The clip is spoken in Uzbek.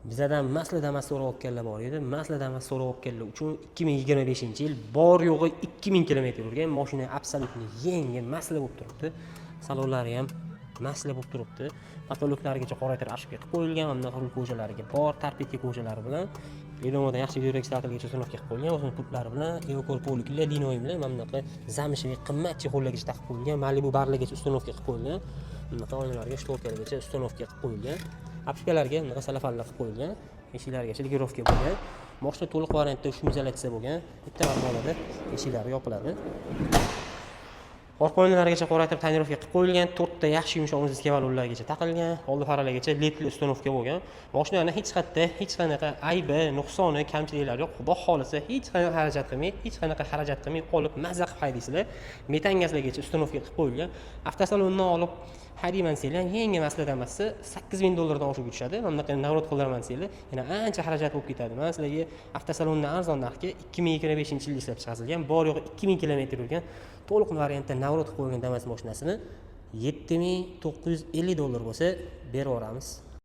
Bizadan масло Damas so'rayotganlar bor edi. Масло Damas so'rayotganlar uchun 2025-yil, bor yo'g'i 2000 kilometr yurgan mashina, абсолютно yangi, масло bo'lib turibdi. Salonlari ham масло bo'lib turibdi. Потолок larigacha qoraytirib обшивка qilib qo'yilgan, mana bunaqa rul кожа lariga bor, торпедка кожа lari bilan. Ведомоdan yaxshi видеорегистратор gacha установка qilib qo'yilgan, o'zini pultlari bilan, evokor полик lar, linoyumlar, mana bunaqa замшевый qimmat чехол largacha taqib qo'yilgan, Malibu barlargacha установка qilib qo'yilgan. Bunaqa oynalarga шторка largacha установка qilib qo'yilgan. Обшивка larga bunaqa salafanlar qilib qo'yilgan, eshiklarigacha регулировка bo'lgan. Moshina to'liq variantda шумоизоляция bo'lgan. Bitta marta eshiklari yopiladi. Orqa oynalargacha qoraytirib тонировка qilib qo'yilgan, to'rtta yaxshi yumshoq diska valvlargacha taqilgan, oldi faralargacha ledli установка bo'lgan. Mashinani hech qayerda hech qanaqa aybi, nuqsoni, kamchiliklari yo'q. Xudo xohlasa, hech qanaqa xarajat qilmay, hech qanaqa xarajat qilmay olib, mazza qilib haydaysizlar. Metan gazlargacha установка qilib qo'yilgan. Avtosalondan olib haydayman desanglar ham, yangi масло Damasni 8000 dollardan oshib tushadi. Mana bunaqa наворот qildiraman desanglar, yana ancha xarajat bo'lib ketadi. Man sizlarga avtosalondan arzon narxga 2025-yilda ishlab chiqarilgan, bor yo'g'i 2000 kilometr yurgan, to'liq variantda наворот qilib qo'yilgan Damas mashinasini 7950 dollar bo'lsa berib yuboramiz.